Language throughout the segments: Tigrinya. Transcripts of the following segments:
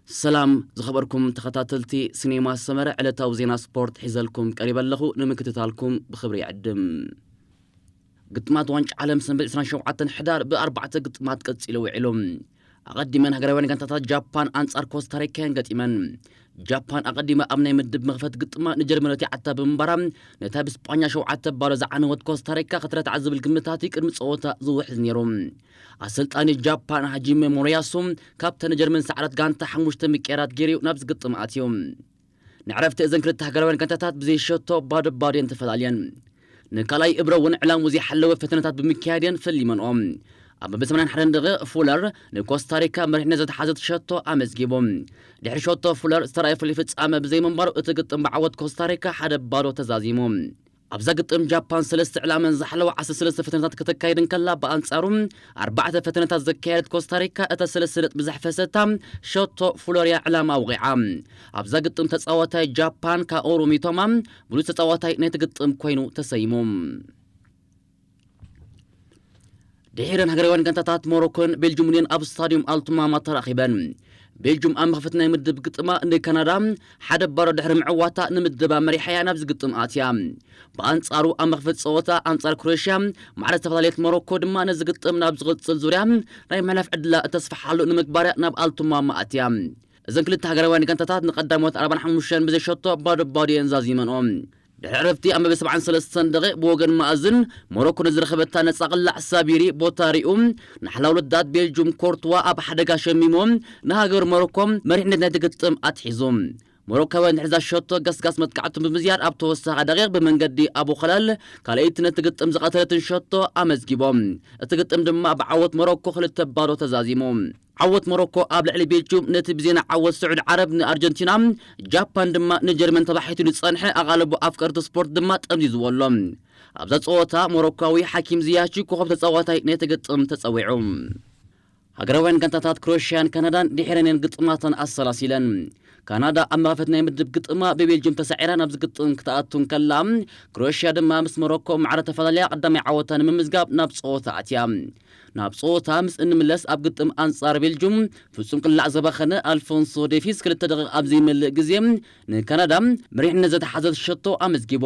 ሰላም ዝኸበርኩም ተኸታተልቲ ሲኔማ ሰመረ፣ ዕለታዊ ዜና ስፖርት ሒዘልኩም ቀሪበ ኣለኹ። ንምክትታልኩም ብኽብሪ ይዕድም። ግጥማት ዋንጫ ዓለም ሰንበት ዕስራን ሸውዓተን ሕዳር ብኣርባዕተ ግጥማት ቀጺሉ ውዒሉ። ኣቐዲመን ሃገራውያን ጋንታታት ጃፓን ኣንጻር ኮስታሪካ እየን ገጢመን። ጃፓን ኣቐዲማ ኣብ ናይ ምድብ መኽፈት ግጥማ ንጀርመን ረቲዓታ ብምንባራ፣ ነታ ብስጳኛ ሸውዓተ ባዶ ዝዓነወት ኮስታሪካ ክትረትዓ ዝብል ግምታት እዩ ቅድሚ ጸወታ ዝውሕዝ ነይሩ። ኣሰልጣኒ ጃፓን ሃጂመ ሞሪያሱ ካብተን ንጀርመን ሰዓረት ጋንታ ሓሙሽተ ምቅያራት ገይሩ ናብዚ ግጥም ኣትዩ። ንዕረፍቲ እዘን ክልተ ሃገራውያን ጋንታታት ብዘይ ሸቶ ባዶ ባዶ እየን ተፈላልየን። ንካልኣይ እብረ እውን ዕላሙ ዘይሓለወ ፈተነታት ብምክያድ እየን ፈሊመንኦም። ኣብ መበል ሰማንያን ሓደን ደቂቕ ፉለር ንኮስታሪካ መሪሕነት ዘተሓዘት ሸቶ ኣመዝጊቡ። ድሕሪ ሸቶ ፉለር ዝተራእየ ፍሉይ ፍጻመ ብዘይምንባሩ እቲ ግጥም ብዓወት ኮስታሪካ ሓደ ባዶ ተዛዚሙ። ኣብዛ ግጥም ጃፓን ሰለስተ ዕላመን ዝሓለዋ ዓሰርተ ሰለስተ ፈተነታት ከተካይድ እንከላ፣ ብኣንጻሩ ኣርባዕተ ፈተነታት ዘካየደት ኮስታሪካ እታ ሰለስተ ነጥቢ ዘሕፈሰታ ሸቶ ፍሎርያ ዕላማ ኣውቒዓ። ኣብዛ ግጥም ተጻዋታይ ጃፓን ካኦሩ ሚቶማ ብሉጽ ተጻዋታይ ናይቲ ግጥም ኮይኑ ተሰይሙ። ድሒረን ሃገራውያን ጋንታታት ሞሮኮን ቤልጁምን እየን ኣብ ስታዲዮም ኣልቱማማ ተራኺበን። ቤልጁም ኣብ መኽፈቲ ናይ ምድብ ግጥማ ንካናዳ ሓደ ባዶ ድሕሪ ምዕዋታ ንምድባ መሪሓያ ናብዚ ግጥም ኣትያ። ብኣንጻሩ ኣብ መኽፈቲ ጸወታ ኣንጻር ክሮኤሽያ ማዕረ ዝተፈላለየት ሞሮኮ ድማ ነዚ ግጥም ናብ ዝቕጽል ዙርያ ናይ ምሕላፍ ዕድላ እተስፍሓሉ ንምግባር ናብ ኣልቱማማ ኣትያ። እዘን ክልተ ሃገራውያን ጋንታታት ንቐዳሞት ኣርባዓን ሓሙሽተን ብዘይ ሸቶ ባዶ ባዶ እየን ዛዚመንኦ። ድሕሪ ዕረፍቲ ኣብ መበል ሰብዓን ሰለስተን ደቂቕ ብወገን ማእዝን ሞሮኮ ንዝረኸበታ ነጻ ቅላዕ ሳቢሪ ቦታሪኡ ንሓላው ልዳት ቤልጁም ኮርትዋ ኣብ ሓደጋ ሸሚሞ ንሃገር ሞሮኮ መሪሕነት ናይቲ ግጥም ኣትሒዙ። ሞሮካውያን ድሕሪ እዛ ሸቶ ገስጋስ መጥቃዕቶም ብምዝያድ ኣብ ተወሳኺ ደቂቕ ብመንገዲ ኣቡ ኸላል ካልኣይቲ ነቲ ግጥም ዝቐተለትን ሸቶ ኣመዝጊቦም። እቲ ግጥም ድማ ብዓወት ሞሮኮ ክልተ ባዶ ተዛዚሙ። ዓወት ሞሮኮ ኣብ ልዕሊ ቤልጁም ነቲ ብዜና ዓወት ስዑድ ዓረብ ንኣርጀንቲና፣ ጃፓን ድማ ንጀርመን ተባሒቱ ዝጸንሐ ኣቓልቦ ኣፍቀርቲ ስፖርት ድማ ጠምዚዝዎ ኣሎ። ኣብዛ ጸወታ ሞሮኳዊ ሓኪም ዝያቺ ኮኸብ ተጻዋታይ ናይቲ ግጥም ተጸዊዑ። ሃገራውያን ጋንታታት ክሮኤሽያን ካናዳን ድሒረን እየን ግጥማተን ኣሰላሲለን። ካናዳ ኣብ መኽፈት ናይ ምድብ ግጥማ ብቤልጅም ተሳዒራ ናብዚ ግጥም ክትኣቱ እንከላ፣ ክሮኤሽያ ድማ ምስ ሞሮኮ ማዕረ ተፈላለያ ቀዳማይ ዓወታ ንምምዝጋብ ናብ ጸወታ ኣትያ። ናብ ጸወታ ምስ እንምለስ ኣብ ግጥም ኣንጻር ቤልጅም ፍጹም ቅላዕ ዘባኸነ ኣልፎንሶ ዴቪስ ክልተ ደቂቕ ኣብ ዘይመልእ ግዜ ንካናዳ መሪሕነት ዘተሓዘት ሸቶ ኣመዝጊቡ።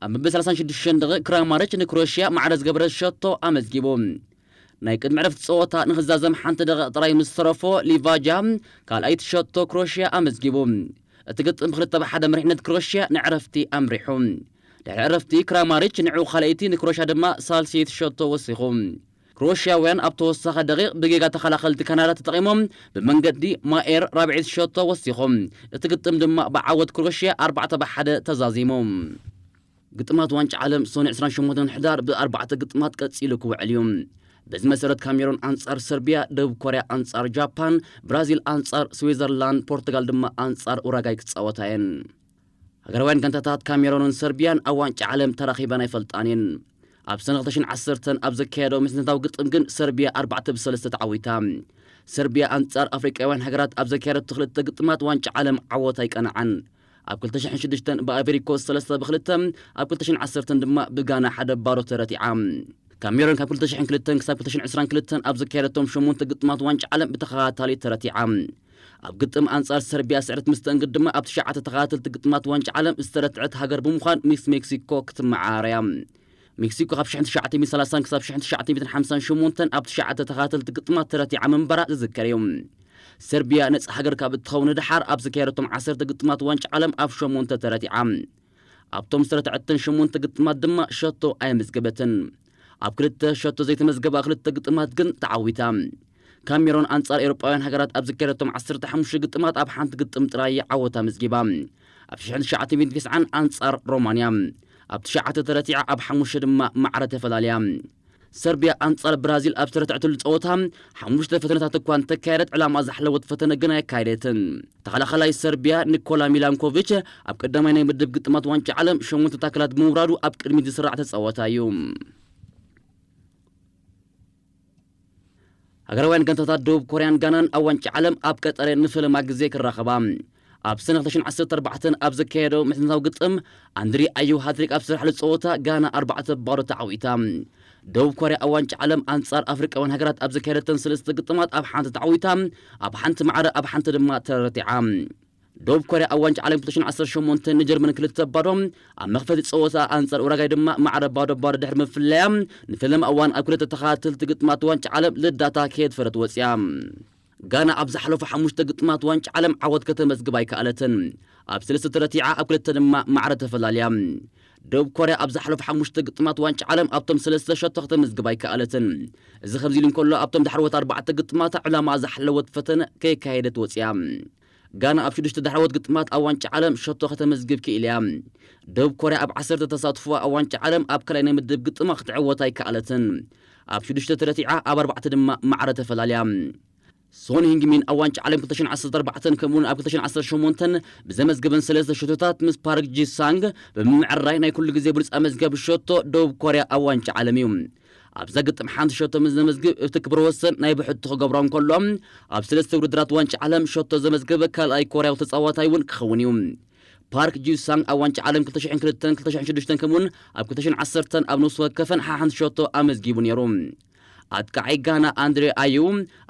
ኣብ መበል ሰላሳን ሽዱሽተን ደቂቕ ክራማሪች ንክሮኤሽያ ማዕረ ዝገበረ ሸቶ ኣመዝጊቡ። ናይ ቅድሚ ዕረፍቲ ጸወታ ንኽዛዘም ሓንቲ ደቂቕ ጥራይ ምስ ተረፎ ሊቫጃ ካልኣይቲ ሸቶ ክሮኤሽያ ኣመዝጊቡ። እቲ ግጥም ብክልተ ብሓደ መሪሕነት ክሮኤሽያ ንዕረፍቲ ኣምሪሑ። ድሕሪ ዕረፍቲ ክራማሪች ንዕኡ ካልኣይቲ ንክሮኤሽያ ድማ ሳልሰይቲ ሸቶ ወሲኹ። ክሮኤሽያውያን ኣብ ተወሳኺ ደቂቕ ብጌጋ ተኸላኸልቲ ካናዳ ተጠቒሞም ብመንገዲ ማኤር ራብዒት ሸቶ ወሲኾም። እቲ ግጥም ድማ ብዓወት ክሮኤሽያ ኣርባዕተ ብሓደ ተዛዚሙ። ግጥማት ዋንጫ ዓለም ሶኒ ዕስራን ሸሞንተን ሕዳር ብኣርባዕተ ግጥማት ቀጺሉ ክውዕል እዩ። በዚ መሰረት ካሜሮን ኣንጻር ሰርቢያ፣ ደቡብ ኮርያ ኣንጻር ጃፓን፣ ብራዚል ኣንጻር ስዊዘርላንድ፣ ፖርቱጋል ድማ ኣንጻር ኡራጋይ ክጻወታ እየን። ሃገራውያን ጋንታታት ካሜሮንን ሰርቢያን ኣብ ዋንጫ ዓለም ተራኺበን ኣይፈልጣን እየን። ኣብ ሰነ ክልተ ሽሕን ዓሰርተን ኣብ ዘካየደው ምሕዝነታዊ ግጥም ግን ሰርቢያ ኣርባዕተ ብሰለስተ ተዓዊታ። ሰርቢያ ኣንጻር ኣፍሪቃውያን ሃገራት ኣብ ዘካየደቶ ክልተ ግጥማት ዋንጫ ዓለም ዓወት ኣይቀንዓን። ኣብ ክልተ ሽሕን ሽዱሽተን ብኣይቨሪ ኮስት ሰለስተ ብክልተ፣ ኣብ ክልተ ሽሕን ዓሰርተን ድማ ብጋና ሓደ ባዶ ተረቲዓ። ካሜሮን ካብ ክልተ ሽሕን ክልተን ክሳብ ክልተ ሽሕን ዕስራን ክልተን ኣብ ዘካየደቶም ሸሞንተ ግጥማት ዋንጫ ዓለም ብተኸታታሊ ተረቲዓ። ኣብ ግጥም ኣንጻር ሰርቢያ ስዕረት ምስ ተእንግድ ድማ ኣብ ትሽዓተ ተኸታተልቲ ግጥማት ዋንጫ ዓለም ዝተረትዐት ሃገር ብምዃን ምስ ሜክሲኮ ክትመዓራረያ። ሜክሲኮ ካብ ሽሕን ትሽዓተ ሚእትን ሰላሳን ክሳብ ሽሕን ትሽዓተ ሚእትን ሓምሳን ሸሞንተን ኣብ ትሽዓተ ተኸታተልቲ ግጥማት ተረቲዓ ምንባራ ዝዝከር እዩ። ሰርቢያ ነጻ ሃገር ካብ እትኸውን ንደሓር ኣብ ዝካየደቶም ዓሰርተ ግጥማት ዋንጫ ዓለም ኣብ ሸሞንተ ተረቲዓ። ኣብቶም ዝተረትዐተን ሸሞንተ ግጥማት ድማ ሸቶ ኣየመዝገበትን። ኣብ ክልተ ሸቶ ዘይተመዝገባ ክልተ ግጥማት ግን ተዓዊታ። ካሜሮን ኣንጻር ኤውሮጳውያን ሃገራት ኣብ ዝካየደቶም ዓሰርተ ሓሙሽተ ግጥማት ኣብ ሓንቲ ግጥም ጥራይ ዓወት ኣመዝጊባ። ኣብ ሽሕን ትሽዓተ ሚእትን ተስዓን ኣንጻር ሮማንያ ኣብ ትሽዓተ ተረቲዓ ኣብ ሓሙሽተ ድማ ማዕረ ተፈላልያ። ሰርቢያ ኣንጻር ብራዚል ኣብ ዝተረትዐትሉ ጸወታ ሓሙሽተ ፈተነታት እኳ እንተካየደት ዕላማ ዝሓለወት ፈተነ ግን ኣየካየደትን። ተኸላኸላይ ሰርቢያ ኒኮላ ሚላንኮቪች ኣብ ቀዳማይ ናይ ምድብ ግጥማት ዋንጫ ዓለም ሸሞንተ ታክላት ብምውራዱ ኣብ ቅድሚት ዝስራዕ ተጻዋታይ እዩ። ሃገራውያን ጋንታታት ደቡብ ኮርያን ጋናን ኣብ ዋንጫ ዓለም ኣብ ቀጠር ንፈለማ ግዜ ክራኸባ። ኣብ ሰነ ክልተ ሽሕን ዓሰርተ ኣርባዕተን ኣብ ዘካየደው ምሕዝነታዊ ግጥም ኣንድሪ ኣዩ ሃትሪክ ኣብ ዝሰርሓሉ ጸወታ ጋና ኣርባዕተ ባዶ ተዓዊታ። ደቡብ ኮርያ ኣብ ዋንጫ ዓለም ኣንጻር ኣፍሪቃውያን ሃገራት ኣብ ዘካየደተን ሰለስተ ግጥማት ኣብ ሓንቲ ተዓዊታ፣ ኣብ ሓንቲ ማዕረ ኣብ ሓንቲ ድማ ተረቲዓ። ደቡብ ኮርያ ኣብ ዋንጫ ዓለም ክልተ ሽሕን ዓሰርተ ሸሞንተ ንጀርመን ክልተ ባዶ፣ ኣብ መኽፈቲ ጸወታ ኣንጻር ኡራጋይ ድማ ማዕረ ባዶ ባዶ ድሕሪ ምፍለያ፣ ንፈለማ እዋን ኣብ ክልተ ተኸታተልቲ ግጥማት ዋንጫ ዓለም ልዳታ ከየድፈረት ወጽያ። ጋና ኣብ ዝሓለፉ ሓሙሽተ ግጥማት ዋንጫ ዓለም ዓወት ከተመዝግብ ኣይከኣለትን። ኣብ ሰለስተ ተረቲዓ፣ ኣብ ክልተ ድማ ማዕረ ተፈላልያ። ደቡብ ኮርያ ኣብ ዝሓለፉ ሓሙሽተ ግጥማት ዋንጫ ዓለም ኣብቶም ሰለስተ ሸቶ ከተመዝግብ ኣይከኣለትን። እዚ ከምዚ ኢሉ እንከሎ፣ ኣብቶም ዳሕረዎት ኣርባዕተ ግጥማታ ዕላማ ዝሓለወት ፈተነ ከየካየደት ወጽያ። ጋና ኣብ ሽዱሽተ ዳሕረዎት ግጥማት ኣብ ዋንጫ ዓለም ሸቶ ከተመዝግብ ክኢላ እያ። ደቡብ ኮርያ ኣብ ዓሰርተ ተሳትፎ ኣብ ዋንጫ ዓለም ኣብ ካልኣይ ናይ ምድብ ግጥማ ክትዕወት ኣይከኣለትን። ኣብ ሽዱሽተ ተረቲዓ፣ ኣብ ኣርባዕተ ድማ ማዕረ ተፈላልያ። ሶን ሂንግሚን ኣብ ዋንጫ ዓለም ክልተ ሽሕን ዓሰርተ ኣርባዕተን ከምኡውን ኣብ ክልተ ሽሕን ዓሰርተ ሸሞንተን ብዘመዝገበን ሰለስተ ሸቶታት ምስ ፓርክ ጂ ሳንግ ብምምዕርራይ ናይ ኩሉ ግዜ ብሉጽ ኣመዝጋቢ ሸቶ ደቡብ ኮርያ ኣብ ዋንጫ ዓለም እዩ። ኣብዛ ግጥም ሓንቲ ሸቶ ምስ ዘመዝግብ እቲ ክብረ ወሰን ናይ ብሕቱ ክገብሮ እንከሎ፣ ኣብ ሰለስተ ውድድራት ዋንጫ ዓለም ሸቶ ዘመዝገበ ካልኣይ ኮርያዊ ተጻዋታይ እውን ክኸውን እዩ። ፓርክ ጂ ሳንግ ኣብ ዋንጫ ዓለም ክልተ ሽሕን ክልተን ክልተ ሽሕን ሽዱሽተን ከምኡውን ኣብ ክልተ ሽሕን ዓሰርተን ኣብ ነፍሲ ወከፈን ሓሓንቲ ሸቶ ኣመዝጊቡ ነይሩ። ኣጥቃዓይ ጋና ኣንድሬ ኣዩ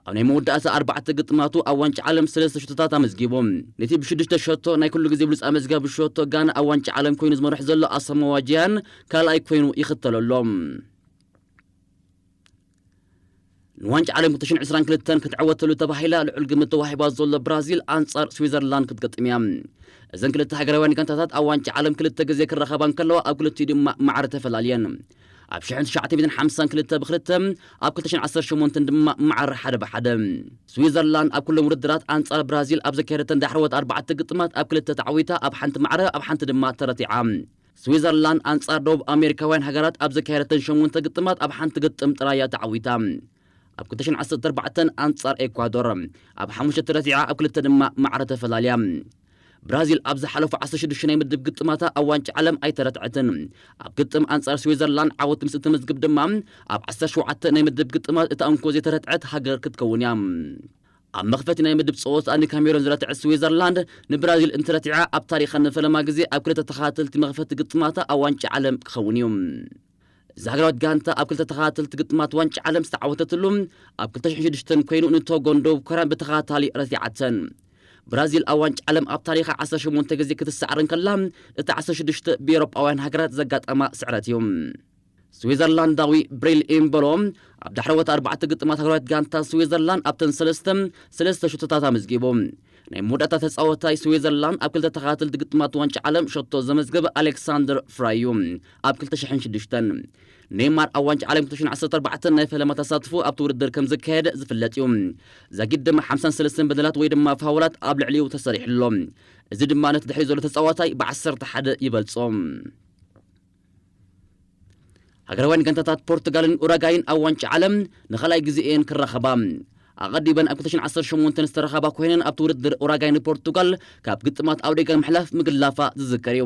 ኣብ ናይ መወዳእታ ኣርባዕተ ግጥማቱ ኣብ ዋንጫ ዓለም ሰለስተ ሸቶታት ኣመዝጊቡ። ነቲ ብሽዱሽተ ሸቶ ናይ ኩሉ ግዜ ብሉጽ ኣመዝጋቢ ሸቶ ጋና ኣብ ዋንጫ ዓለም ኮይኑ ዝመርሕ ዘሎ ኣሳሞዋ ጂያን ካልኣይ ኮይኑ ይኽተሎ ኣሎ። ንዋንጫ ዓለም ክልተ ሽሕን ዕስራን ክልተን ክትዕወተሉ ተባሂላ ልዑል ግምት ተዋሂባ ዘሎ ብራዚል ኣንጻር ስዊዘርላንድ ክትገጥም እያ። እዘን ክልተ ሃገራውያን ጋንታታት ኣብ ዋንጫ ዓለም ክልተ ግዜ ክራኸባ እንከለዋ፣ ኣብ ክልቲኡ ድማ ማዕረ ተፈላልየን። ኣብ ሽሕን ትሽዓተ ሚእትን ሓምሳን ክልተ ብክልተ፣ ኣብ ክልተ ሽሕን ዓሰርተ ሸሞንተን ድማ ማዕረ ሓደ ብሓደ። ስዊዘርላንድ ኣብ ኩሎም ውድድራት ኣንጻር ብራዚል ኣብ ዘካየደተን ዳሕረዎት ኣርባዕተ ግጥማት ኣብ ክልተ ተዓዊታ፣ ኣብ ሓንቲ ማዕረ ኣብ ሓንቲ ድማ ተረቲዓ። ስዊዘርላንድ ኣንጻር ደቡብ ኣሜሪካውያን ሃገራት ኣብ ዘካየደተን ሸሞንተ ግጥማት ኣብ ሓንቲ ግጥም ጥራይ እያ ተዓዊታ። ኣብ ክልተ ሽሕን ዓሰርተ ኣርባዕተን ኣንጻር ኤኳዶር ኣብ ሓሙሽተ ተረቲዓ፣ ኣብ ክልተ ድማ ማዕረ ተፈላልያ። ብራዚል ኣብ ዝሓለፉ ዓሰርተ ሽዱሽተ ናይ ምድብ ግጥማታ ኣብ ዋንጫ ዓለም ኣይተረትዐትን። ኣብ ግጥም ኣንጻር ስዊዘርላንድ ዓወት ምስ እትምዝግብ ድማ ኣብ ዓሰርተ ሸውዓተ ናይ ምድብ ግጥማት እታ እንኮ ዘይተረትዐት ሃገር ክትከውን እያ። ኣብ መኽፈቲ ናይ ምድብ ጸወታ ንካሜሮን ዝረትዐት ስዊዘርላንድ ንብራዚል እንትረቲዓ ኣብ ታሪኻ ንፈለማ ግዜ ኣብ ክልተ ተኸታተልቲ መኽፈቲ ግጥማታ ኣብ ዋንጫ ዓለም ክኸውን እዩ። እዛ ሃገራዊት ጋንታ ኣብ ክልተ ተኸታተልቲ ግጥማት ዋንጫ ዓለም ዝተዓወተትሉ ኣብ ክልተ ሽሕን ሽዱሽተን ኮይኑ ንቶጎን ደቡብ ኮርያን ብተኸታታሊ ረቲዓተን። ብራዚል ኣብ ዋንጫ ዓለም ኣብ ታሪኻ ዓሰርተ ሸሞንተ ግዜ ክትሰዓር እንከላ፣ እቲ ዓሰርተ ሽዱሽተ ብኤውሮጳውያን ሃገራት ዘጋጠማ ስዕረት እዩ። ስዊዘርላንዳዊ ብሪል ኢምበሎ ኣብ ዳሕረዎት ኣርባዕተ ግጥማት ሃገራዊት ጋንታ ስዊዘርላንድ ኣብተን ሰለስተ ሰለስተ ሽቶታት ኣመዝጊቡ። ናይ መወዳእታ ተጻወታይ ስዊዘርላንድ ኣብ ክልተ ተኸታተልቲ ግጥማት ዋንጫ ዓለም ሸቶ ዘመዝገበ ኣሌክሳንደር ፍራይ እዩ። ኣብ ክልተ ሽሕን ሽዱሽተን ኔይማር ኣብ ዋንጫ ዓለም ክልተ ሽሕን ዓሰርተ ኣርባዕተን ናይ ፈለማ ተሳትፎ ኣብቲ ውድድር ከም ዘካየደ ዝፍለጥ እዩ። ዛጊድ ድማ ሓምሳን ሰለስተን በደላት ወይ ድማ ፋውላት ኣብ ልዕሊኡ ተሰሪሑ ኣሎ። እዚ ድማ ነቲ ድሕሪ ዘሎ ተጻዋታይ ብዓሰርተ ሓደ ይበልጾ። ሃገራውያን ጋንታታት ፖርቱጋልን ኡራጋይን ኣብ ዋንጫ ዓለም ንኻልኣይ ግዜ እየን ክራኸባ። ኣቐዲመን ኣብ ክልተ ሽሕን ዓሰርተ ሸሞንተን ዝተራኸባ ኮይነን ኣብቲ ውድድር ኡራጋይ ንፖርቱጋል ካብ ግጥማት ኣብ ደገ ምሕላፍ ምግላፋ ዝዝከር እዩ።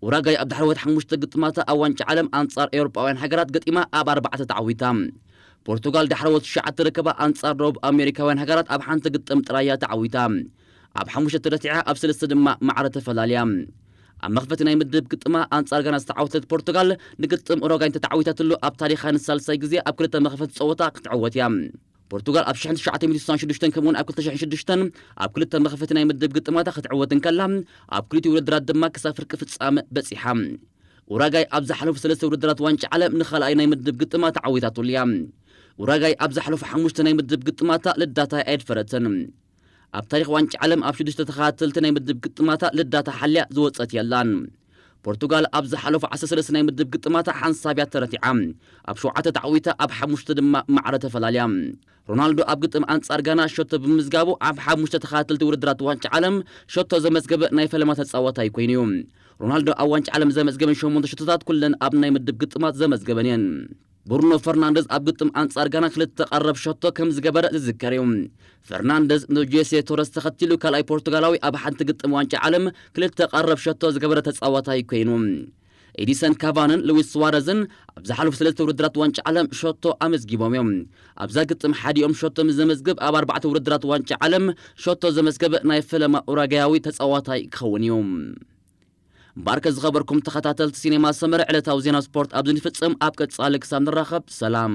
ኡራጋይ ኣብ ዳሕረዎት ሓሙሽተ ግጥማታ ኣብ ዋንጫ ዓለም ኣንጻር ኤውሮጳውያን ሃገራት ገጢማ ኣብ ኣርባዕተ ተዓዊታ። ፖርቱጋል ዳሕረዎት ትሽዓተ ርክባ ኣንጻር ደቡብ ኣሜሪካውያን ሃገራት ኣብ ሓንቲ ግጥም ጥራይ እያ ተዓዊታ። ኣብ ሓሙሽተ ተረቲዓ ኣብ ሰለስተ ድማ ማዕረ ተፈላልያ። ኣብ መኽፈቲ ናይ ምድብ ግጥማ ኣንጻር ጋና ዝተዓወተት ፖርቱጋል ንግጥም ኡራጋይ እንተተዓዊታትሉ ኣብ ታሪኻ ንሳልሳይ ግዜ ኣብ ክልተ መኽፈቲ ጸወታ ክትዕወት እያ። ፖርቱጋል ኣብ ሽሕን ትሽዓተ ሚእትን ስሳን ሽዱሽተን ከምኡውን ኣብ ክልተ ሽሕን ሽዱሽተን ኣብ ክልተ መኽፈቲ ናይ ምድብ ግጥማታ ክትዕወት እንከላ ኣብ ክልቲኡ ውድድራት ድማ ክሳብ ፍርቂ ፍጻመ በጺሓ። ኡራጋይ ኣብ ዝሓለፉ ሰለስተ ውድድራት ዋንጫ ዓለም ንኻልኣይ ናይ ምድብ ግጥማ ተዓዊታትሉ እያ። ኡራጋይ ኣብ ዝሓለፉ ሓሙሽተ ናይ ምድብ ግጥማታ ልዳታ ኣየድፈረትን። ኣብ ታሪኽ ዋንጫ ዓለም ኣብ ሽዱሽተ ተኸታተልቲ ናይ ምድብ ግጥማታ ልዳታ ሓልያ ዝወጸት የላን። ፖርቱጋል ኣብ ዝሓለፉ ዓሰርተ ሰለስተ ናይ ምድብ ግጥማታ ሓንሳብ እያ ተረቲዓ። ኣብ ሸውዓተ ተዓዊታ ኣብ ሓሙሽተ ድማ ማዕረ ተፈላልያ። ሮናልዶ ኣብ ግጥም ኣንጻር ጋና ሸቶ ብምምዝጋቡ ኣብ ሓሙሽተ ተኸታተልቲ ውድድራት ዋንጫ ዓለም ሸቶ ዘመዝገበ ናይ ፈለማ ተጻዋታይ ኮይኑ እዩ። ሮናልዶ ኣብ ዋንጫ ዓለም ዘመዝገበን ሸሞንተ ሸቶታት ኩለን ኣብ ናይ ምድብ ግጥማት ዘመዝገበን እየን። ብሩኖ ፈርናንደዝ ኣብ ግጥም ኣንጻር ጋና ክልተ ቀረብ ሸቶ ከም ዝገበረ ዝዝከር እዩ። ፈርናንደዝ ንጆሴ ቶረስ ተኸቲሉ ካልኣይ ፖርቱጋላዊ ኣብ ሓንቲ ግጥም ዋንጫ ዓለም ክልተ ቀረብ ሸቶ ዝገበረ ተጻዋታይ ኮይኑ። ኤዲሰን ካቫንን ሉዊስ ስዋረዝን ኣብ ዝሓለፉ ሰለስተ ውድድራት ዋንጫ ዓለም ሸቶ ኣመዝጊቦም እዮም። ኣብዛ ግጥም ሓዲኦም ሸቶ ምስ ዘመዝግብ ኣብ ኣርባዕተ ውድድራት ዋንጫ ዓለም ሸቶ ዘመዝገበ ናይ ፈለማ ኡራጋያዊ ተጻዋታይ ክኸውን እዩ። ባርከ ዝኸበርኩም ተኸታተልቲ ሲኔማ ሰመረ ዕለታዊ ዜና ስፖርት ኣብዚ ንፍጽም። ኣብ ቀጻሊ ክሳብ ንራኸብ ሰላም።